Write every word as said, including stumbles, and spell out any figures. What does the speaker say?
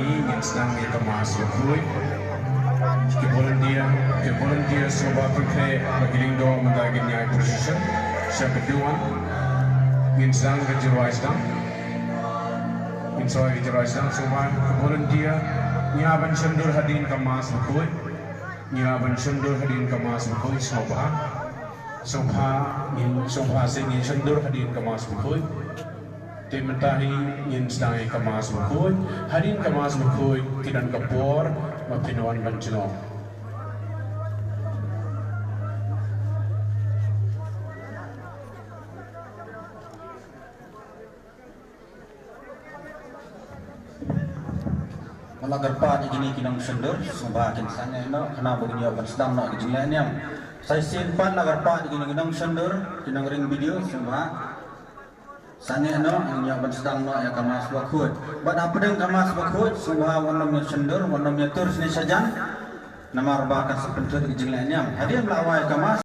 Ngin sdang ïa ka Mass Bakhuid. Ki volunteer, ki volunteer sngewbha pynkhreh ba ki lyngdoh mynta kin ïai procession sha ka duwan. Ngin sdang ka jingrwai sdang. Ngin sdang ka jingrwai sdang sngewbha ki volunteer. Ngi ïa ban shon dur hadien ka Mass Bakhuid. Ngi ïa ban shon dur hadien ka Mass Bakhuid sngewbha. Sngewbha ngin, sngewbha seh ngin shon dur hadien ka Mass Bakhuid. Te mynta hi ngin sdang ïa ka Mass Bakhuid. Hadien ka Mass Bakhuid ki don ka por ba phin wan ban jngoh. Ba la kyrpad ïa kine ki nongshon dur, sngewbha kin sangeh noh, khnang ba kin ïoh ban sdang noh ki jingleh niam. Sa shisien pat la kyrpad ïa kine ki nongshon dur, ki nongring video, sngewbha sangeh noh, ngin ïoh ban sdang noh ïa ka Mass Bakhuid. Bad hapdeng ka Mass Bakhuid, sngewbha wat nym ïa shon dur, wat nym ïa tur shane shajan. Namar ba kan sa pynthut ki jingleh niam. Hadien la wai ka Mass